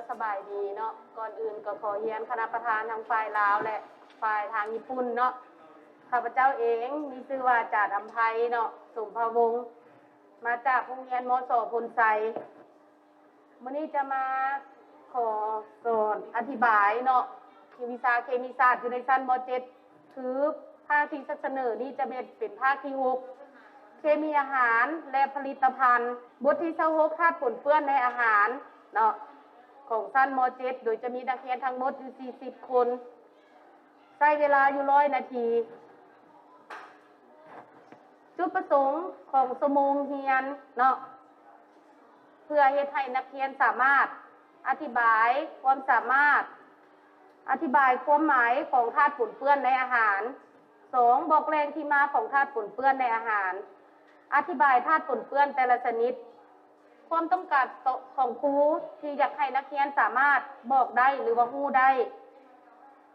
ສະບາຍດີເນາະ, ກ່ອນອື່ນກໍຂໍຮຽນຄະນະປະທານທັງຝ່າຍລາວ ແລະ ຝ່າຍທາງຍີ່ປຸ່ນເນາະ. ຂ້າພະເຈົ້າເອງມີຊື່ວ່າ ອາຈານອຳໄພເນາະ ສົມພະວົງ ມາຈາກໂຮງຮຽນ ມສ ໂພນໄຊ. ມື້ນີ້ຈະມາຂໍສອນອະທິບາຍເນາະ ທີ່ວິຊາເຄມີສາດຢູ່ໃນຊັ້ນ ມ.ເຈັດ ຄືພາກທີ່ຈະສະເໜີນີ້ຈະແມ່ນເປັນພາກທີຫົກ ເຄມີອາຫານ ແລະ ຜະລິດຕະພັນ. ບົດທີຊາວຫົກ ທາດປົນເປື້ອນໃນອາຫານເນາະ ຂອງຊັ້ນ ມ.ເຈັດ ໂດຍຈະມີນັກຮຽນທັງໝົດຢູ່ສີ່ສິບຄົນ. ໃຊ້ເວລາຢູ່ຮ້ອຍນາທີ. ຈຸດປະສົງຂອງຊົ່ວໂມງຮຽນເນາະ ເພື່ອເຮັດໃຫ້ນັກຮຽນສາມາດອະທິບາຍຄວາມສາມາດ, ອະທິບາຍຄວາມໝາຍຂອງທາດປົນເປື້ອນໃນອາຫານ. ສອງ ບອກແຫຼ່ງທີ່ມາຂອງທາດປົນເປື້ອນໃນອາຫານ. ອະທິບາຍທາດປົນເປື້ອນແຕ່ລະຊະນິດ. ຄວາມຕ້ອງການຂອງຄູທີ່ຢາກໃຫ້ນັກຮຽນສາມາດບອກໄດ້ ຫຼືວ່າຮູ້ໄດ້.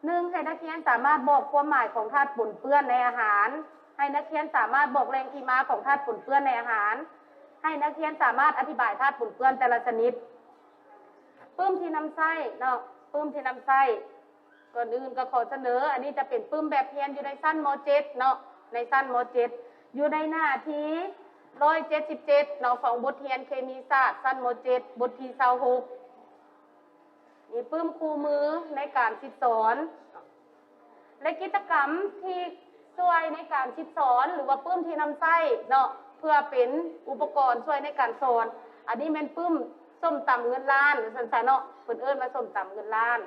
ໜຶ່ງ ໃຫ້ນັກຮຽນສາມາດບອກຄວາມໝາຍຂອງທາດປົນເປື້ອນໃນອາຫານ. ໃຫ້ນັກຮຽນສາມາດບອກແຫຼ່ງທີ່ມາຂອງທາດປົນເປື້ອນໃນອາຫານ. ໃຫ້ນັກຮຽນສາມາດອະທິບາຍທາດປົນເປື້ອນແຕ່ລະຊະນິດ. ປຶ້ມທີ່ນຳໃຊ້ເນາະ, ປຶ້ມທີ່ນຳໃຊ້. ກ່ອນອື່ນກໍຂໍສະເໜີ, ອັນນີ້ຈະເປັນປຶ້ມແບບຮຽນຢູ່ໃນຊັ້ນ ມ.ເຈັດ ເນາະ, ໃນຊັ້ນ ມ.ເຈັດ ຢູ່ໃນໜ້າທີຮ້ອຍເຈັດສິບເຈັດເນາະ ຂອງບົດຮຽນເຄມີສາດຊັ້ນ ມ.ເຈັດ ບົດທີຊາວຫົກ. ມີປຶ້ມຄູ່ມືໃນການສິດສອນ ແລະ ກິດຈະກຳທີ່ຊ່ວຍໃນການສິດສອນ ຫຼືວ່າປຶ້ມທີ່ນຳໃຊ້ເນາະ ເພື່ອເປັນອຸປະກອນຊ່ວຍໃນການສອນ. ອັນນີ້ແມ່ນປຶ້ມ ສົ້ມຕຳເງິນລ້ານ ວ່າຊັ້ນຊະເນາະ, ເພິ່ນເອີ້ນວ່າສົ້ມຕຳເງິນລ້ານ.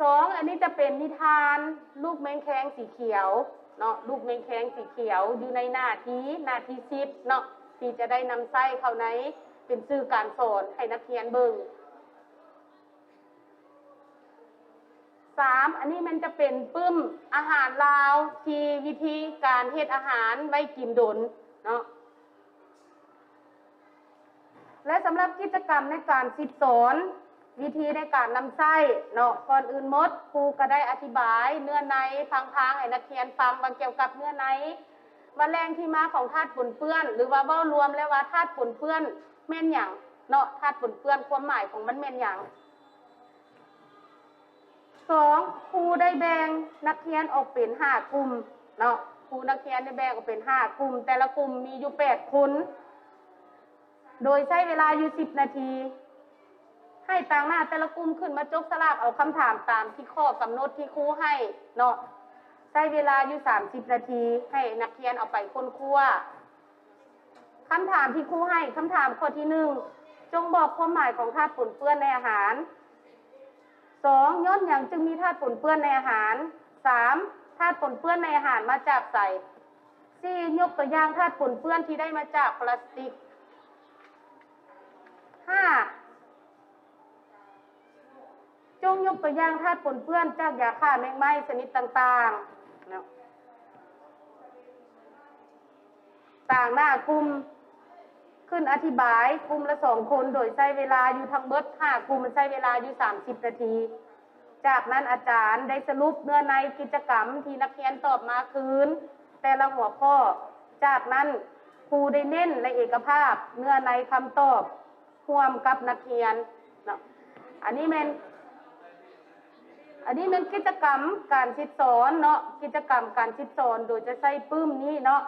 ສອງ ອັນນີ້ຈະເປັນນິທານລູກແມງແຄງສີຂຽວເນາະ, ລູກແມງແຄງສີຂຽວ ຢູ່ໃນໜ້າທີ ໜ້າທີສິບເນາະ ທີ່ຈະໄດ້ນຳໃຊ້ເຂົ້າໃນ ເປັນສື່ການສອນໃຫ້ນັກຮຽນເບິ່ງ. ສາມ ອັນນີ້ແມ່ນຈະເປັນປຶ້ມອາຫານລາວ ທີ່ວິທີການເຮັດອາຫານໄວ້ກິນດົນເນາະ. ແລະ ສຳລັບກິດຈະກຳໃນການສິດສອນ, ວິທີໃນການນຳໃຊ້ເນາະ, ກ່ອນອື່ນໝົດ ຄູກໍໄດ້ອະທິບາຍເນື້ອໃນພາງໆໃຫ້ນັກຮຽນຟັງວ່າກ່ຽວກັບເນື້ອໃນ, ວ່າແຫຼ່ງທີ່ມາຂອງທາດປົນເປື້ອນ ຫຼືວ່າເວົ້າລວມແລ້ວວ່າທາດປົນເປື້ອນແມ່ນຫຍັງເນາະ, ທາດປົນເປື້ອນຄວາມໝາຍຂອງມັນແມ່ນຫຍັງ. ສອງ ຄູໄດ້ແບ່ງນັກຮຽນອອກເປັນຫ້າກຸ່ມເນາະ, ຄູ ນັກຮຽນໄດ້ແບ່ງອອກເປັນຫ້າກຸ່ມ, ແຕ່ລະກຸ່ມມີຢູ່ແປດຄົນ ໂດຍໃຊ້ເວລາຢູ່ສິບນາທີ. ໃຫ້ຕາງໜ້າແຕ່ລະກຸ່ມຂຶ້ນມາຈົກສະຫຼາກເອົາຄຳຖາມຕາມທີ່ຂໍ້ກຳນົດທີ່ຄູໃຫ້ເນາະ, ໃຊ້ເວລາຢູ່ສາມສິບນາທີ ໃຫ້ນັກຮຽນເອົາໄປຄົ້ນຄວ້າ. ຄຳຖາມທີ່ຄູໃຫ້, ຄຳຖາມຂໍ້ທີໜຶ່ງ ຈົ່ງບອກຄວາມໝາຍຂອງທາດປົນເປື້ອນໃນອາຫານ. ສອງ ຍ້ອນຫຍັງຈຶ່ງມີທາດປົນເປື້ອນໃນອາຫານ? ສາມ ທາດປົນເປື້ອນໃນອາຫານມາຈາກໃສ? ສີ່ ຍົກຕົວຢ່າງທາດປົນເປື້ອນທີ່ໄດ້ມາຈາກພລາສຕິກ. ຫ້າ ຈົ່ງຍົກຕົວຢ່າງທາດປົນເປື້ອນຈາກຢາຂ້າແມງໄມ້ຊະນິດຕ່າງໆເນາະ. ຕາງໜ້າກຸ່ມຂຶ້ນອະທິບາຍກຸ່ມລະສອງຄົນ ໂດຍໃຊ້ເວລາຢູ່ທັງເບິດຫ້າກຸ່ມ ໃຊ້ເວລາຢູ່ສາມສິບນາທີ. ຈາກນັ້ນອາຈານໄດ້ສະຫຼຸບເນື້ອໃນກິດຈະກຳທີ່ນັກຮຽນຕອບມາຄືນແຕ່ລະຫົວຂໍ້. ຈາກນັ້ນຄູໄດ້ເນັ້ນ ແລະ ເອກະພາບເນື້ອໃນຄຳຕອບ ຮ່ວມກັບນັກຮຽນເນາະ. ອັນນີ້ແມ່ນ ອັນນີ້ແມ່ນກິດຈະກຳການສິດສອນເນາະ, ກິດຈະກຳການສິດສອນໂດຍຈະໃຊ້ປຶ້ມນີ້ເນາະ.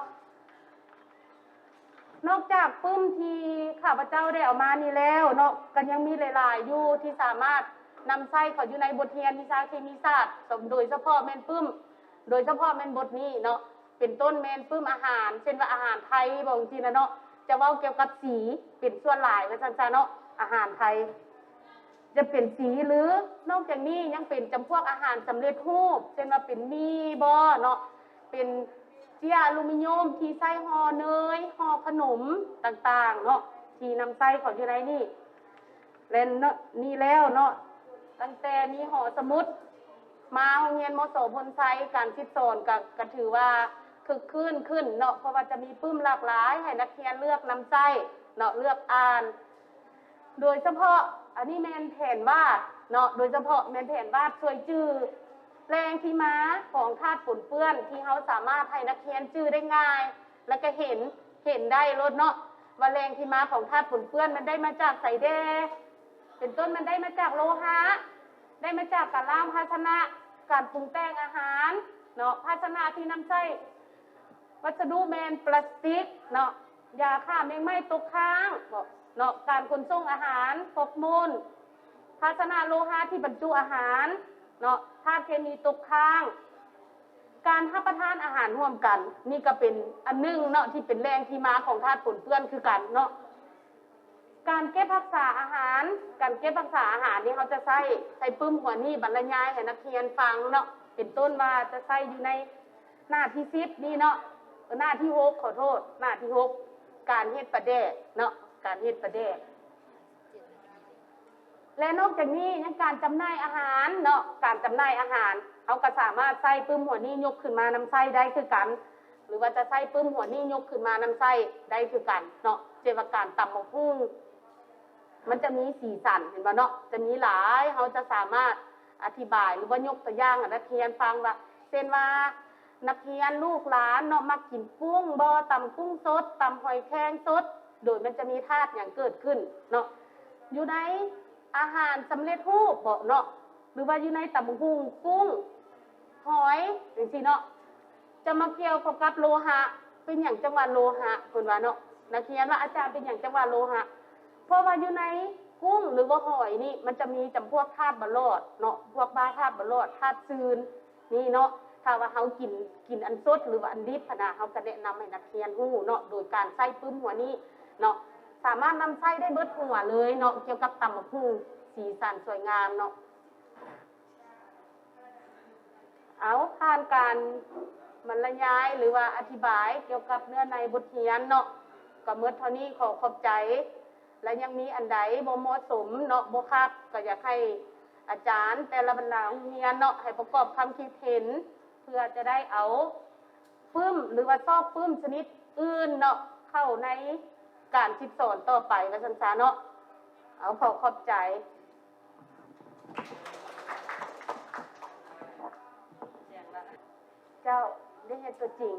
ນອກຈາກປຶ້ມທີ່ຂ້າພະເຈົ້າໄດ້ເອົາມານີ້ແລ້ວເນາະ, ກໍຍັງມີຫຼາຍໆຢູ່ທີ່ສາມາດນຳໃຊ້ເຂົ້າຢູ່ໃນບົດຮຽນວິຊາເຄມີສາດ, ໂດຍສະເພາະແມ່ນປຶ້ມ ໂດຍສະເພາະແມ່ນບົດນີ້ເນາະ. ເປັນຕົ້ນແມ່ນປຶ້ມອາຫານ ເຊັ່ນວ່າອາຫານໄທ ບອກຈັ່ງຊີ້ນະເນາະ, ຈະເວົ້າກ່ຽວກັບສີເປັນສ່ວນຫຼາຍວ່າຊັ້ນຊະເນາະ, ອາຫານໄທຈະເປັນສີ ຫຼື ນອກຈາກນີ້ຍັງເປັນຈຳພວກອາຫານສຳເລັດຮູບ ເຊັ່ນວ່າເປັນໝີ່ບໍເນາະ, ເປັນເຈ້ຍອາລູມີນຽມທີ່ໃຊ້ຫໍ່ເນີຍ, ຫໍ່ຂະໜົມຕ່າງໆເນາະ ທີ່ນຳໃຊ້ເຂົ້າຢູ່ໃນນີ້. ແລະ ນີ້ແລ້ວເນາະ, ຕັ້ງແຕ່ມີຫໍສະໝຸດມາໂຮງຮຽນ ມສ ໂພນໄຊ, ການສິດສອນກໍ ກໍຖືວ່າຄຶກຄື້ນຂຶ້ນເນາະ, ເພາະວ່າຈະມີປຶ້ມຫຼາກຫຼາຍໃຫ້ນັກຮຽນເລືອກນຳໃຊ້ເນາະ, ເລືອກອ່ານ. ໂດຍສະເພາະ ອັນນີ້ແມ່ນແຜນວາດເນາະ, ໂດຍສະເພາະແມ່ນແຜນວາດຊ່ວຍຈື່ ແຫຼ່ງທີ່ມາຂອງທາດປົນເປື້ອນ ທີ່ເຮົາສາມາດໃຫ້ນັກຮຽນຈື່ໄດ້ງ່າຍ ແລະ ກໍເຫັນ ເຫັນໄດ້ໂລດເນາະ. ວ່າແຫຼ່ງທີ່ມາຂອງທາດປົນເປື້ອນມັນໄດ້ມາຈາກໃສແດ່? ເປັນຕົ້ນມັນໄດ້ມາຈາກໂລຫະ, ໄດ້ມາຈາກກາລາມພາຊະນະ, ການປຸງແຕ່ງອາຫານເນາະ, ພາຊະນະທີ່ນຳໃຊ້ວັດສະດຸແມ່ນປລາສຕິກເນາະ, ຢາຂ້າແມງໄມ້ຕົກຄ້າງເນາະ, ການຂົນສົ່ງອາຫານ, ຟອກມູນ, ພາຊະນະໂລຫະທີ່ບັນຈຸອາຫານເນາະ, ທາດເຄມີຕົກຄ້າງ. ການຮັບປະທານອາຫານຮ່ວມກັນ ນີ້ກໍເປັນອັນໜຶ່ງເນາະ ທີ່ເປັນແຫຼ່ງທີ່ມາຂອງທາດປົນເປື້ອນຄືກັນເນາະ. ການເກັບຮັກສາອາຫານ, ການເກັບຮັກສາອາຫານນີ້ເຮົາຈະໃຊ້ ໃຊ້ປຶ້ມຫົວໜີບບັນລະຍາຍໃຫ້ນັກຮຽນຟັງເນາະ, ເປັນຕົ້ນວ່າຈະໃຊ້ຢູ່ໃນໜ້າທີສິບນີ້ເນາະ, ເອີ ໜ້າທີຫົກ ຂໍໂທດ, ໜ້າທີຫົກ ການເຮັດປາແດກເນາະ, ການເຮັດປາແດກ. ແລະນອກຈາກນີ້ຍັງການຈຳໜ່າຍອາຫານເນາະ, ການຈຳໜ່າຍອາຫານ ເຮົາກໍສາມາດໃຊ້ປຶ້ມຫົວໜີບຍົກຂຶ້ນມານຳໃຊ້ໄດ້ຄືກັນ ຫຼືວ່າຈະໃຊ້ປຶ້ມຫົວໜີບຍົກຂຶ້ນມານຳໃຊ້ໄດ້ຄືກັນເນາະ. ເຊັ່ນວ່າການຕຳບັກຫຸ່ງ ມັນຈະມີສີສັນ ເຫັນບໍ່ເນາະ, ຈະມີຫຼາຍ, ເຮົາຈະສາມາດອະທິບາຍ ຫຼືວ່າຍົກຕົວຢ່າງໃຫ້ນັກຮຽນຟັງວ່າ ເຊັ່ນວ່າ ນັກຮຽນລູກຫຼານເນາະ ມັກກິນກຸ້ງບໍ່, ຕຳກຸ້ງສົດ, ຕຳຫອຍແຄງສົດ, ໂດຍມັນຈະມີທາດຫຍັງເກີດຂຶ້ນເນາະ ຢູ່ໃນອາຫານສຳເລັດຮູບບໍເນາະ ຫຼືວ່າຢູ່ໃນຕຳບັກຫຸ່ງ, ກຸ້ງ, ຫອຍ ຈັ່ງຊີ້ເນາະ. ຈະມາກ່ຽວເຂົ້າກັບໂລຫະ, ເປັນຫຍັງຈັ່ງວ່າໂລຫະ ເພິ່ນວ່າເນາະ, ນັກຮຽນວ່າ ອາຈານ ເປັນຫຍັງຈັ່ງວ່າໂລຫະ? ເພາະວ່າຢູ່ໃນກຸ້ງ ຫຼືວ່າຫອຍນີ້ ມັນຈະມີຈຳພວກທາດບາຫຼອດເນາະ, ພວກບາທາດບາຫຼອດ, ທາດຊືນ ນີ້ເນາະ, ຖ້າວ່າເຮົາກິນ, ກິນອັນສົດ ຫຼືວ່າອັນດິບຫັ້ນນະ, ເຮົາກໍແນະນຳໃຫ້ນັກຮຽນຮູ້ເນາະ ໂດຍການໃຊ້ປຶ້ມຫົວໜີບເນາະ, ສາມາດນຳໃຊ້ໄດ້ເບິດຫົວເລີຍເນາະ, ກ່ຽວກັບຕຳບັກຫຸ່ງ ສີສັນສວຍງາມເນາະ. ເອົາ, ຜ່ານການບັນລະຍາຍ ຫຼືວ່າອະທິບາຍກ່ຽວກັບເນື້ອໃນບົດຮຽນເນາະ, ກໍໝົດເທົ່ານີ້, ຂໍຂອບໃຈ. ແລະຍັງມີອັນໃດບໍ່ເໝາະສົມເນາະ, ບໍ່ຄັກ, ກໍຢາກໃຫ້ອາຈານແຕ່ລະບັນດາໂຮງຮຽນເນາະ ໃຫ້ປະກອບຄຳຄິດເຫັນ ເພື່ອຈະໄດ້ເອົາປຶ້ມ ຫຼືວ່າຊອກປຶ້ມຊະນິດອື່ນເນາະ ເຂົ້າໃນການສິດສອນຕໍ່ໄປ ວ່າຊັ້ນຊະເນາະ. ເອົາ, ຂໍຂອບໃຈ. ເຈົ້າ ໄດ້ເຮັດຕົວຈິງ,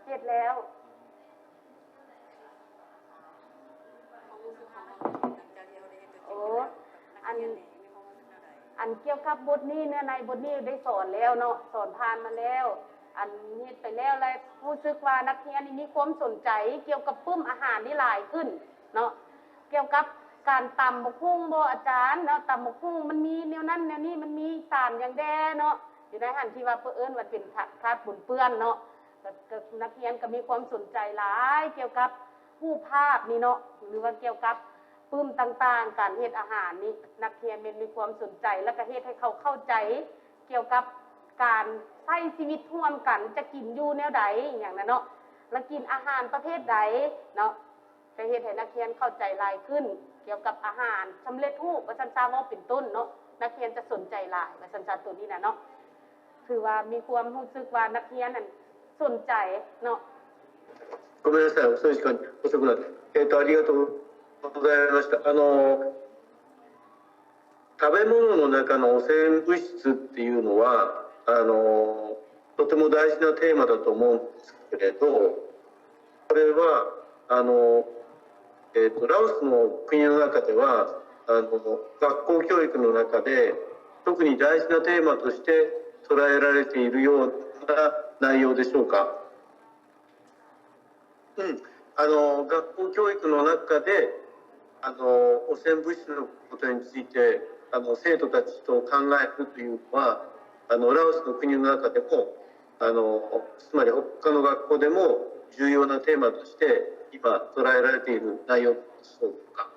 ເຮັດແລ້ວ. ໂອ້ ອັນ, ອັນກ່ຽວກັບບົດນີ້, ເນື້ອໃນບົດນີ້ໄດ້ສອນແລ້ວເນາະ, ສອນຜ່ານມາແລ້ວ, ອັນເຮັດໄປແລ້ວ ແລະ ຮູ້ສຶກວ່ານັກຮຽນນີ້ມີຄວາມສົນໃຈກ່ຽວກັບປຶ້ມອາຫານນີ້ຫຼາຍຂຶ້ນເນາະ, ກ່ຽວກັບການຕຳບັກຫຸ່ງບໍອາຈານເນາະ, ຕຳບັກຫຸ່ງມັນມີແນວນັ້ນແນວນີ້, ມັນມີສານຫຍັງແດ່ເນາະ ຢູ່ໃນຫັ້ນ ທີ່ວ່າເພິ່ນເອີ້ນວ່າເປັນທາດ, ທາດປົນເປື້ອນເນາະ. ກໍ, ກໍນັກຮຽນກໍມີຄວາມສົນໃຈຫຼາຍກ່ຽວກັບຮູບພາບນີ້ເນາະ ຫຼືວ່າກ່ຽວກັບປຶ້ມຕ່າງໆ, ການເຮັດອາຫານນີ້ ນັກຮຽນແມ່ນມີຄວາມສົນໃຈ ແລ້ວກໍເຮັດໃຫ້ເຂົາເຂົ້າໃຈກ່ຽວກັບການໃຊ້ຊີວິດຮ່ວມກັນ, ຈະກິນຢູ່ແນວໃດ ອີຫຍັງນະເນາະ, ແລ້ວກິນອາຫານປະເພດໃດເນາະ. ຈະເຮັດໃຫ້ນັກຮຽນເຂົ້າໃຈຫຼາຍຂຶ້ນກ່ຽວກັບອາຫານສຳເລັດຮູບ ວ່າຊັ້ນຊະ ເວົ້າເປັນຕົ້ນເນາະ, ນັກຮຽນຈະສົນໃຈຫຼາຍ ວ່າຊັ້ນຊະ ໂຕນີ້ນະເນາະ. ຖືວ່າມີຄວາມຮູ້ສຶກວ່ານັກຮຽນນັ້ນສົນໃຈເນາະ. ごめんなさい、遅い時間に遅くなって。えっと、ありがとうございました。あの、 食べ物の中の汚染物質っていうのは、あの、とても大事なテーマだと思うんですけれど、これは、あの、えっと、ラオスの国の中では、あの、学校教育の中で、特に大事なテーマとして捉えられているような内容でしょうか？ うん、あの、学校教育の中で、あの、汚染物質のことについて、あの、生徒たちと考えるというのは、あの、ラオスの国の中でも、あの、つまり他の学校でも重要なテーマとして今捉えられている内容でしょうか。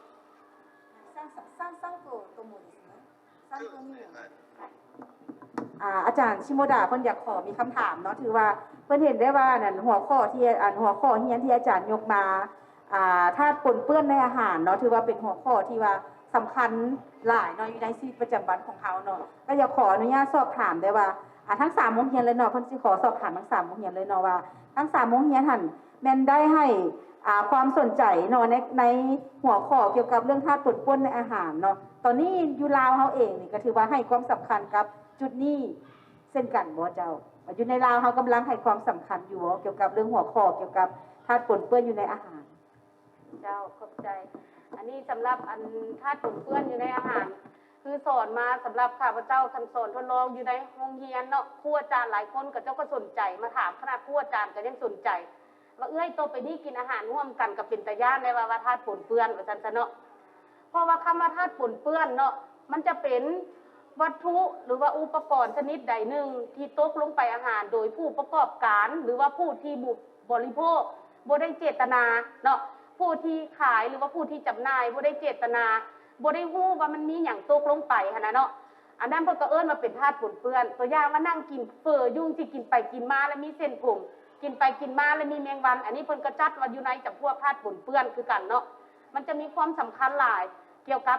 ອາ ອາຈານຊິໂມດາເພິ່ນຢາກຂໍມີຄຳຖາມເນາະ, ຖືວ່າເພິ່ນເຫັນໄດ້ວ່ານັ້ນ ຫົວຂໍ້ທີ່ ອັນ ຫົວຂໍ້ຮຽນທີ່ອາຈານຍົກມາ ອາ ທາດປົນເປື້ອນໃນອາຫານເນາະ, ຖືວ່າເປັນຫົວຂໍ້ທີ່ວ່າສຳຄັນຫຼາຍເນາະ ຢູ່ໃນຊີວິດປະຈຳວັນຂອງເຮົາເນາະ. ກໍຢາກຂໍອະນຸຍາດສອບຖາມໄດ້ວ່າ ອາ ທັງສາມໂຮງຮຽນເລີຍເນາະ, ເພິ່ນຊິຂໍສອບຖາມທັງສາມໂຮງຮຽນເລີຍເນາະວ່າ ທັງສາມໂຮງຮຽນຫັ້ນ ແມ່ນໄດ້ໃຫ້ ອາ ຄວາມສົນໃຈເນາະ ໃນ ໃນຫົວຂໍ້ກ່ຽວກັບເລື່ອງທາດປົນເປື້ອນໃນອາຫານເນາະ. ຕອນນີ້ຢູ່ລາວເຮົາເອງນີ້ກໍຖືວ່າໃຫ້ຄວາມສຳຄັນກັບຈຸດນີ້ເຊັ່ນກັນບໍ່ເຈົ້າ? ຢູ່ໃນລາວເຮົາກຳລັງໃຫ້ຄວາມສຳຄັນຢູ່ບໍ່ ກ່ຽວກັບເລື່ອງຫົວຂໍ້ກ່ຽວກັບທາດປົນເປື້ອນຢູ່ໃນອາຫານ? ເຈົ້າ ຂອບໃຈ. ອັນນີ້ສຳລັບອັນທາດປົນເປື້ອນຢູ່ໃນອາຫານ ຄືສອນມາສຳລັບຂ້າພະເຈົ້າ ຄັນສອນທົດລອງຢູ່ໃນໂຮງຮຽນເນາະ, ຄູອາຈານຫຼາຍຄົນເຂົາເຈົ້າກໍສົນໃຈມາຖາມ, ຂະໜາດຄູອາຈານກໍຍັງສົນໃຈວ່າ ເອື້ອຍ ຕໍ່ໄປນີ້ກິນອາຫານຮ່ວມກັນກໍເປັນຕາຢ້ານແດ່ວ່າ ວ່າທາດປົນເປື້ອນ ວ່າຊັ້ນຊະເນາະ. ເພາະວ່າຄຳວ່າທາດປົນເປື້ອນເນາະ ມັນຈະເປັນວັດຖຸ ຫຼືວ່າອຸປະກອນຊະນິດໃດໜຶ່ງທີ່ຕົກລົງໄປອາຫານໂດຍຜູ້ປະກອບການ ຫຼືວ່າຜູ້ທີ່ບຸ ບໍລິໂພກບໍ່ໄດ້ເຈດຕະນາເນາະ, ຜູ້ທີ່ຂາຍ ຫຼືວ່າຜູ້ທີ່ຈຳໜ່າຍບໍ່ໄດ້ເຈດຕະນາ, ບໍ່ໄດ້ຮູ້ວ່າມັນມີຫຍັງຕົກລົງໄປຫັ້ນນະເນາະ, ອັນນັ້ນເພິ່ນກໍເອີ້ນວ່າເປັນທາດປົນເປື້ອນ. ຕົວຢ່າງວ່ານັ່ງກິນເຝີຢູ່ ຊິກິນໄປກິນມາແລ້ວມີເສັ້ນຜົງ, ກິນໄປກິນມາແລ້ວມີແມງວັນ, ອັນນີ້ເພິ່ນກໍຈັດວ່າຢູ່ໃນຈຳພວກທາດປົນເປື້ອນຄືກັນເນາະ. ມັນຈະມີຄວາມສຳຄັນຫຼາຍກ່ຽວກັບ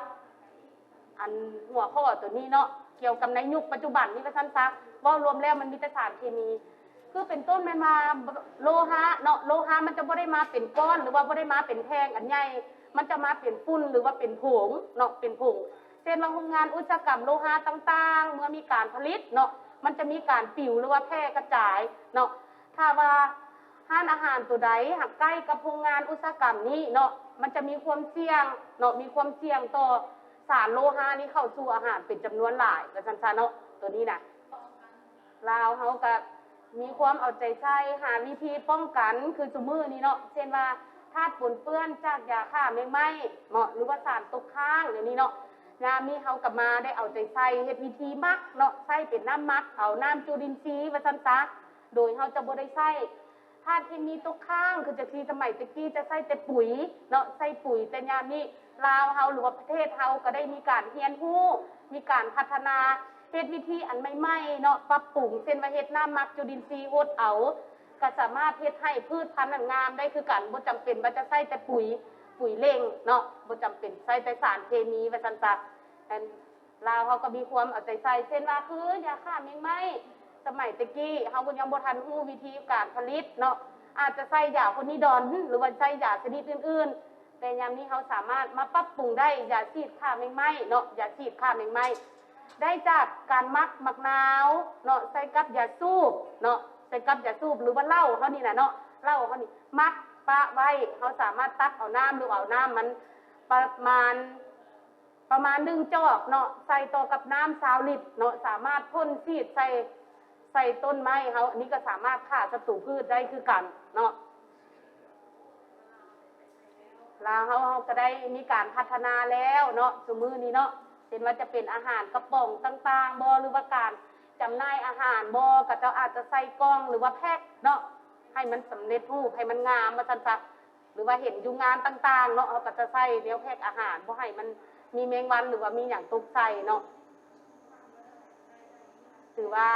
ອັນຫົວຂໍ້ຕົວນີ້ເນາະ, ກ່ຽວກັບໃນຍຸກປັດຈຸບັນນີ້ວ່າຊັ້ນຊະ, ເວົ້າລວມແລ້ວມັນມີແຕ່ສານເຄມີ. ຄືເປັນຕົ້ນແມ່ນວ່າໂລຫະເນາະ, ໂລຫະມັນຈະບໍ່ໄດ້ມາເປັນກ້ອນ ຫຼືວ່າບໍ່ໄດ້ມາເປັນແທ່ງອັນໃຫຍ່, ມັນຈະມາເປັນຝຸ່ນ ຫຼືວ່າເປັນຜົງເນາະ, ເປັນຜົງ. ເຊັ່ນວ່າໂຮງງານອຸດສາຫະກຳໂລຫະຕ່າງໆ ເມື່ອມີການຜະລິດເນາະ, ມັນຈະມີການປິວ ຫຼືວ່າແຜ່ກະຈາຍເນາະ. ຖ້າວ່າຮ້ານອາຫານຕົວໃດຫາກໃກ້ກັບໂຮງງານອຸດສາຫະກຳນີ້ເນາະ, ມັນຈະມີຄວາມສ່ຽງເນາະ, ມີຄວາມສ່ຽງຕໍ່ສານໂລຫະນີ້ເຂົ້າສູ່ອາຫານເປັນຈຳນວນຫຼາຍ ວ່າຊັ້ນຊະເນາະ. ຕົວນີ້ນະ ລາວເຮົາກະມີຄວາມເອົາໃຈໃສ່ຫາວິທີປ້ອງກັນ ຄືຊຸມື້ນີ້ເນາະ, ເຊັ່ນວ່າທາດປົນເປື້ອນຈາກຢາຂ້າແມງໄມ້ເນາະ ຫຼືວ່າສານຕົກຄ້າງແນວນີ້ເນາະ. ຍາມນີ້ເຮົາກະມາໄດ້ເອົາໃຈໃສ່ເຮັດວິທີໝັກເນາະ, ໃຊ້ເປັນນ້ຳໝັກ ເອົານ້ຳຈຸລິນຊີ ວ່າຊັ້ນຊະ. ໂດຍເຮົາຈະບໍ່ໄດ້ໃຊ້ທາດເຄມີຕົກຄ້າງ ຄືຈັ່ງຊີ້ສະໄໝແຕ່ກີ້ຈະໃຊ້ແຕ່ປຸຍເນາະ, ໃຊ້ປຸຍ. ແຕ່ຍາມນີ້ລາວເຮົາ ຫຼືວ່າປະເທດເຮົາກໍໄດ້ມີການຮຽນຮູ້, ມີການພັດທະນາ ເຮັດວິທີອັນໃໝ່ໆເນາະ, ປັບປຸງ ເຊັ່ນວ່າເຮັດນ້ຳໝັກຈຸລິນຊີຫົດເອົາ ກໍສາມາດເຮັດໃຫ້ພືດພັນນັ້ນງາມໄດ້ຄືກັນ, ບໍ່ຈຳເປັນວ່າຈະໃຊ້ແຕ່ປຸຍ, ປຸຍເລັ່ງເນາະ, ບໍ່ຈຳເປັນໃຊ້ແຕ່ສານເຄມີ ວ່າຊັ້ນຊະ. ແມ່ນ ລາວເຮົາກໍມີຄວາມເອົາໃຈໃສ່ ເຊັ່ນວ່າຄືຢາຂ້າແມງໄມ້ ສະໄໝແຕ່ກີ້ເຮົາກໍຍັງບໍ່ທັນຮູ້ວິທີການຜະລິດເນາະ, ອາດຈະໃຊ້ຢາໂພນີດອນ ຫຼືວ່າໃຊ້ຢາຊະນິດອື່ນໆ, ແຕ່ຍາມນີ້ເຮົາສາມາດມາປັບປຸງໄດ້ ຢາສີດຂ້າແມງໄມ້ເນາະ, ຢາສີດຂ້າແມງໄມ້ ໄດ້ຈາກການໝັກໝາກນາວເນາະ ໃສ່ກັບຢາສູບເນາະ, ໃສ່ກັບຢາສູບ ຫຼືວ່າເຫຼົ້າເຮົານີ້ນະເນາະ, ເຫຼົ້າເຮົານີ້ໝັກປະໄວ້, ເຮົາສາມາດຕັກເອົານ້ຳ ຫຼືເອົານ້ຳມັນປະມານ ປະມານໜຶ່ງຈອກເນາະ, ໃສ່ຕໍ່ກັບນ້ຳຊາວລິດເນາະ, ສາມາດພົ່ນສີດໃສ່ ໃສ່ຕົ້ນໄມ້ເຮົາ, ອັນນີ້ກໍສາມາດຂ້າສັດຕູພືດໄດ້ຄືກັນເນາະ. ລາວເຮົາ ເຮົາກໍໄດ້ມີການພັດທະນາແລ້ວເນາະ, ຊຸມື້ນີ້ເນາະ, ເຊັ່ນວ່າຈະເປັນອາຫານກະປ໋ອງຕ່າງໆບໍ ຫຼືວ່າການຈຳໜ່າຍອາຫານບໍ, ເຂົາເຈົ້າອາດຈະໃສ່ກ່ອງ ຫຼືວ່າແພັກເນາະ, ໃຫ້ມັນສຳເລັດຮູບ ໃຫ້ມັນງາມ ວ່າຊັ້ນຊະ. ຫຼືວ່າເຫັນຢູ່ງານຕ່າງໆເນາະ, ເຮົາກໍຈະໃສ່ແນວແພັກອາຫານ ບໍ່ໃຫ້ມັນມີແມງວັນ ຫຼືວ່າມີຫຍັງຕົກໃສ່ເນາະ. ຖືວ່າ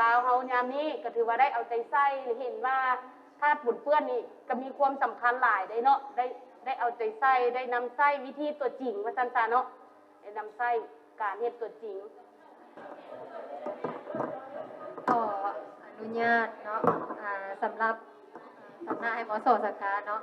ລາວເຮົາຍາມນີ້ກໍຖືວ່າໄດ້ເອົາໃຈໃສ່ ເຫັນວ່າທາດປົນເປື້ອນນີ້ກໍມີຄວາມສຳຄັນຫຼາຍເດ້ເນາະ, ໄດ້ ໄດ້ເອົາໃຈໃສ່ ໄດ້ນຳໃຊ້ວິທີຕົວຈິງ ວ່າຊັ້ນຊະເນາະ, ໄດ້ນຳໃຊ້ການເຮັດຕົວຈິງ. ຂໍອະນຸຍາດເນາະ ອາ ສຳລັບ ອາ ຕຳໜ້າໃຫ້ ມສ ສະກາເນາະ,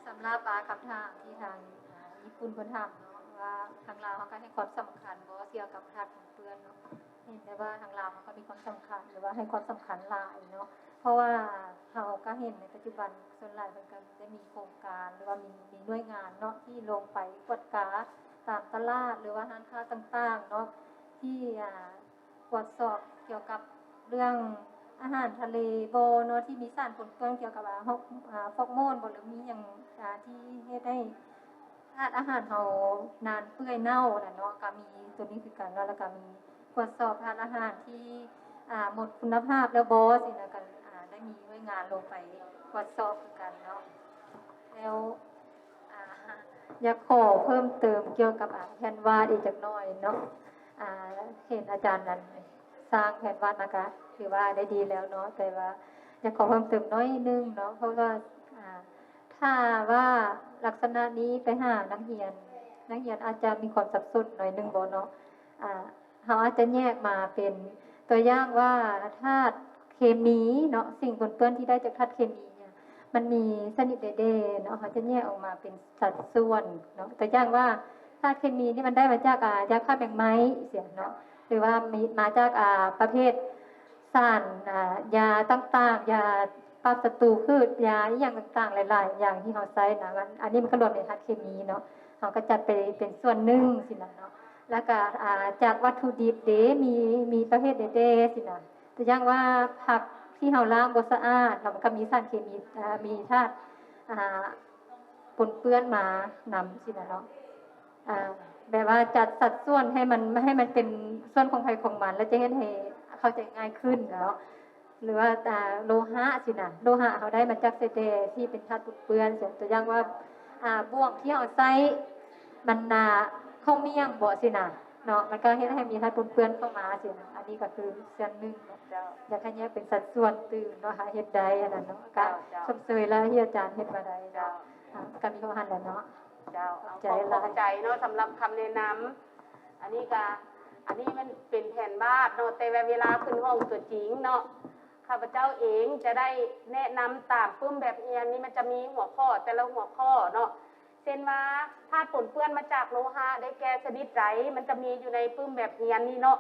ສຳລັບ ອາ ຄຳຖາມທີ່ທາງ ອາ ຍີ່ປຸ່ນເພິ່ນຖາມເນາະ ວ່າທາງລາວເຮົາກໍໃຫ້ຄວາມສຳຄັນບໍ່ກ່ຽວກັບທາດປົນເປື້ອນເນາະ, ເຫັນໄດ້ວ່າທາງລາວເຮົາກໍມີຄວາມສຳຄັນ ຫຼືວ່າໃຫ້ຄວາມສຳຄັນຫຼາຍເນາະ, ເພາະວ່າເຮົາກໍເຫັນໃນປັດຈຸບັນ ສ່ວນຫຼາຍເພິ່ນກໍໄດ້ມີໂຄງການ ຫຼືວ່າມີ ມີໜ່ວຍງານເນາະ ທີ່ລົງໄປກວດກາຕາມຕະຫຼາດ ຫຼືວ່າຮ້ານຄ້າຕ່າງໆເນາະ ທີ່ ອາ ກວດສອບກ່ຽວກັບເລື່ອງອາຫານທະເລບໍເນາະ ທີ່ມີສານປົນເປື້ອນກ່ຽວກັບ ອາ ຮອກ ອາ ຟອກໂມນບໍ ຫຼືມີຫຍັງ ອາ ທີ່ເຮັດໃຫ້ທາດອາຫານເຮົານານເປື່ອຍເນົ່ານະເນາະ, ກະມີໂຕນີ້ຄືກັນເນາະ, ແລ້ວກະມີກວດສອບທາດອາຫານທີ່ ອາ ໝົດຄຸນນະພາບແລ້ວບໍ ຊີ້ນະ, ກະ ອາ ໄດ້ມີໜ່ວຍງານລົງໄປກວດສອບຄືກັນເນາະ. ແລ້ວ ອາ ຢາກຂໍເພີ່ມເຕີມກ່ຽວກັບ ອາ ແຜ່ນວາດອີກຈັກໜ້ອຍເນາະ, ອາ ເຫັນອາຈານນັ້ນສ້າງແຜ່ນວາດມາກະຖືວ່າໄດ້ດີແລ້ວເນາະ, ແຕ່ວ່າຢາກຂໍເພີ່ມເຕີມໜ້ອຍໜຶ່ງເນາະ, ເພາະວ່າ ອາ ຖ້າວ່າລັກສະນະນີ້ໄປຫານັກຮຽນ, ນັກຮຽນອາດຈະມີຄວາມສັບສົນໜ້ອຍໜຶ່ງບໍເນາະ, ອາ ເຮົາອາດຈະແຍກມາເປັນ ຕົວຢ່າງວ່າທາດເຄມີເນາະ, ສິ່ງປົນເປື້ອນທີ່ໄດ້ຈາກທາດເຄມີເນຍ ມັນມີຊະນິດໃດແດ່ເນາະ, ເຮົາຈະແຍກອອກມາເປັນສັດສ່ວນເນາະ. ຕົວຢ່າງວ່າທາດເຄມີນີ້ມັນໄດ້ມາຈາກ ອາ ຢາຂ້າແມງໄມ້ຊີ້ນະເນາະ, ຫຼືວ່າມີ ມາຈາກ ອາ ປະເພດສານ ອາ ຢາຕ່າງໆ, ຢາ ປັບສັດຕູພືດ ຢາອີ່ຫຍັງຕ່າງໆ ຫຼາຍໆຢ່າງທີ່ເຮົາໃຊ້ນະ ມັນ ອັນນີ້ມັນກໍລວມໃນທາດເຄມີເນາະ ເຮົາກໍຈັດໄປເປັນສ່ວນໜຶ່ງຊີ້ນະເນາະ. ແລ້ວກໍ ອ່າ ຈາກວັດຖຸດິບເດ ມີ ມີປະເພດໃດແດ່ຊີ້ນະ ຕົວຢ່າງວ່າຜັກທີ່ເຮົາລ້າງບໍ່ສະອາດເນາະ ມັນກໍມີສານເຄມີ ອ່າ ມີທາດ ອ່າ ປົນເປື້ອນມານຳຊີ້ນະເນາະ. ອ່າ ແບບວ່າຈັດສັດສ່ວນໃຫ້ມັນ ໃຫ້ມັນເປັນສ່ວນຂອງໃຜຂອງມັນ ແລ້ວຈະເຮັດໃຫ້ເຂົ້າໃຈງ່າຍຂຶ້ນເນາະ. ຫຼືວ່າ ອ່າ ໂລຫະຊີ້ນະ ໂລຫະເຮົາໄດ້ມາຈາກໃສແດ່ ທີ່ເປັນທາດປົນເປື້ອນ ຕົວຢ່າງວ່າ ອ່າ ບ່ວງທີ່ເຮົາໃຊ້ ມັນ ອ່າ ເຂົ້າໝ້ຽງບໍຊີ້ນະເນາະ ມັນກໍເຮັດໃຫ້ມີທາດປົນເປື້ອນເຂົ້າມາຊີ້ນະ. ອັນນີ້ກໍຄືສ່ວນໜຶ່ງເນາະ ເຈົ້າ ຢາກໃຫ້ແຍກເປັນສັດສ່ວນຕື່ມເນາະ ຫາເຮັດໄດ້ອັນນັ້ນເນາະ ກໍ ເຈົ້າ ເຈົ້າ ຊົມເຊີຍແລ້ວທີ່ອາຈານເຮັດມາໄດ້ເນາະ ເຈົ້າ ອ່າ ກໍມີເທົ່ານັ້ນແຫຼະເນາະ. ເຈົ້າ ຂອບໃຈ ຂອບໃຈເນາະ ສຳລັບຄຳແນະນຳ. ອັນນີ້ກະ ອັນນີ້ມັນເປັນແຜນວາດເນາະ ແຕ່ວ່າເວລາຂຶ້ນຫ້ອງຕົວຈິງເນາະ ຂ້າພະເຈົ້າເອງຈະໄດ້ແນະນຳຕາມປຶ້ມແບບຮຽນນີ້ ມັນຈະມີຫົວຂໍ້ ແຕ່ລະຫົວຂໍ້ເນາະ ເຊັ່ນວ່າ ທາດປົນເປື້ອນມາຈາກໂລຫະໄດ້ແກ່ຊະນິດໃດ ມັນຈະມີຢູ່ໃນປຶ້ມແບບຮຽນນີ້ເນາະ.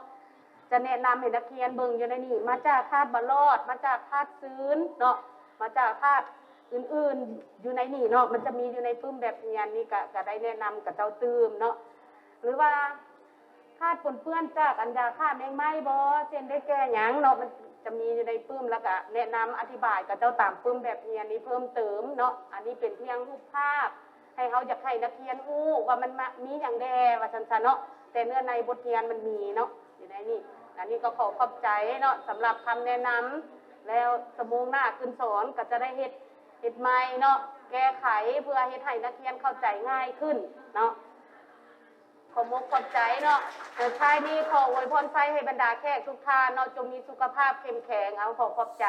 ຈະແນະນຳໃຫ້ນັກຮຽນເບິ່ງຢູ່ໃນນີ້ ມາຈາກທາດບາລອດ ມາຈາກທາດຊືນເນາະ ມາຈາກທາດອື່ນໆຢູ່ໃນນີ້ເນາະ ມັນຈະມີຢູ່ໃນປຶ້ມແບບຮຽນນີ້ ກະ ກະໄດ້ແນະນຳກັບເຈົ້າຕື່ມເນາະ. ຫຼືວ່າ ທາດປົນເປື້ອນຈາກອັນຢາຂ້າແມງໄມ້ບໍ ເຊັ່ນໄດ້ແກ່ຫຍັງເນາະ ມັນຈະມີຢູ່ໃນປຶ້ມ ແລ້ວກະແນະນຳອະທິບາຍກັບເຈົ້າຕາມປຶ້ມແບບຮຽນນີ້ເພີ່ມເຕີມເນາະ. ອັນນີ້ເປັນພຽງຮູບພາບ ໃຫ້ເຮົາຢາກໃຫ້ນັກຮຽນຮູ້ວ່າມັນມາ ມີຫຍັງແດ່ວ່າຊັ້ນຊະເນາະ ແຕ່ເນື້ອໃນບົດຮຽນມັນມີເນາະ ຢູ່ໃນນີ້. ອັນນີ້ກໍຂໍຂອບໃຈເນາະ ສຳລັບຄຳແນະນຳ ແລ້ວຊົ່ວໂມງໜ້າຂຶ້ນສອນກໍຈະໄດ້ເຮັດ ເຮັດໃໝ່ເນາະ ແກ້ໄຂ ເພື່ອເຮັດໃຫ້ນັກຮຽນເຂົ້າໃຈງ່າຍຂຶ້ນເນາະ. ຂອບອົກຂອບໃຈເນາະ ແລະ ທ້າຍນີ້ຂໍອວຍພອນໄຊໃຫ້ບັນດາແຂກທຸກທ່ານເນາະ ຈົ່ງມີສຸຂະພາບເຂັ້ມແຂງ. ເອົາ ຂໍຂອບໃຈ.